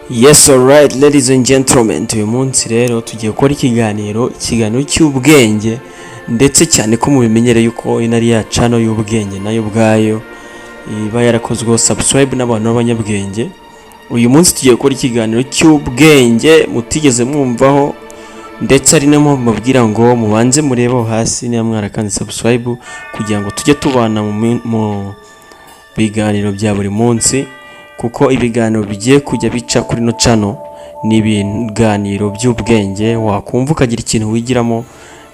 Yes, alright, ladies and gentlemen, uyu munsi rero tugiye gukora ikiganiro cy'ubwenge, ndetse cyane ko mubimenyere yuko ino ari ya channel y'ubwenge, nayo ubwayo iba yarakozweho subscribe n'abantu b'abanyabwenge. Uyu munsi tugiye gukora ikiganiro cy'ubwenge mutigeze mwumvaho, ndetse ari nayo mpamvu mbabwira ngo mubanze murebeho hasi niba mwarakanze subscribe, kugira ngo tujye tubana mu biganiro bya buri munsi, kuko ibiganiro bigiye kujya bica kuri ino channel ni ibiganiro by'ubwenge wakumva ukagira ikintu wigiramo,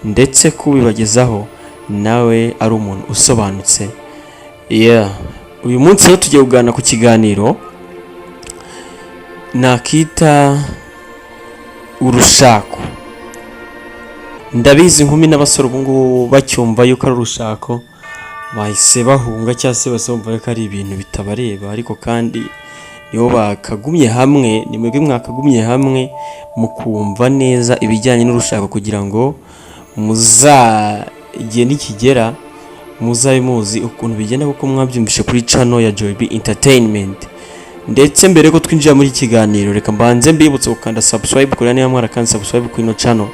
ndetse kubibagezaho nawe ari umuntu usobanutse. Yeah. Uyu munsi rero tugiye kuganira ku kiganiro nakita urushako. Ndabizi, inkumi n'abasore ubu ngubu bacyumva yuko ari urushako bahise bahunga, cyangwa se bahise bumva yuko ari ibintu bitabareba. Ariko kandi nibo bakagumye hamwe, ni mwebwe mwakagumye hamwe mukumva neza ibijyanye n'urushako, kugira ngo muza igihe nikigera muzabe muzi ukuntu bigenda, kuko mwabyumvishe kuri channel ya Joy B Entertainment. Ndetse mbere yuko twinjira muri iki kiganiro, reka mbanze mbibutse gukanda subscribe kuri, niba mwarakanze subscribe kuri ino channel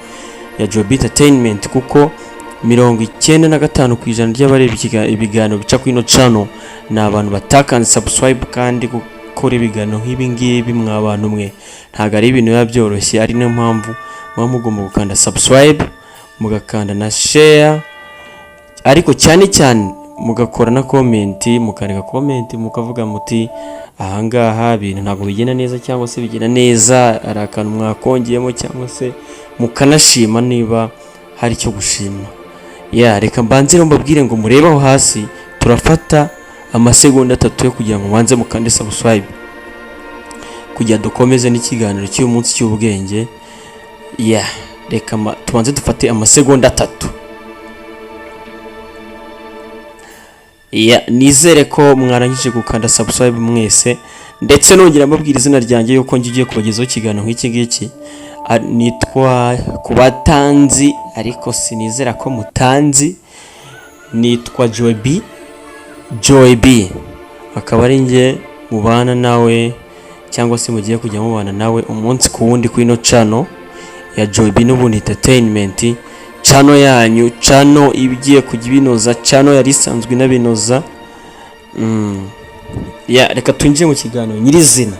ya Joy B Entertainment, kuko 95% ry'abareba ibiganiro bica kuri ino channel ni abantu batakanze subscribe. Kandi gukora ibiganiro nk'ibi ngibi, mwa bantu mwe, ntabwo ari ibintu biba byoroshye. Ari nayo mpamvu muba mugomba gukanda subscribe, mugakanda na share, ariko cyane cyane mugakora na comment, mukandika comment, mukavuga muti: "Ahangaha ibintu ntabwo bigenda neza," cyangwa se "bigenda neza, hari akantu mwakongeyemo," cyangwa se mukanashima niba hari icyo gushima. Ya, reka mbanze rero mbabwire ngo murebe aho hasi. Turafata amasegonda 3 yo kugira ngo mubanze mukande subscribe, kugira dukomeze n'ikiganiro cy'uyu munsi cy'ubwenge. Ya, reka tubanze dufate amasegonda 3. Ya, nizere ko mwarangije gukanda subscribe mwese. Ndetse nongera mbabwira izina ryanjye, yuko ngiye kubagezaho ikiganiro nk'iki ngiki. Nitwa, ku batanzi ariko sinizera ko mutanzi, nitwa Joy B. Joy B akaba ari njye mubana nawe, cyangwa se mugiye kujya mubana nawe umunsi ku wundi kuri ino channel ya Joy B n'ubundi Entertainment, channel yanyu, channel igiye kujya ibinoza, channel yari isanzwe inabinoza. Ya, reka twinjire mu kiganiro nyirizina.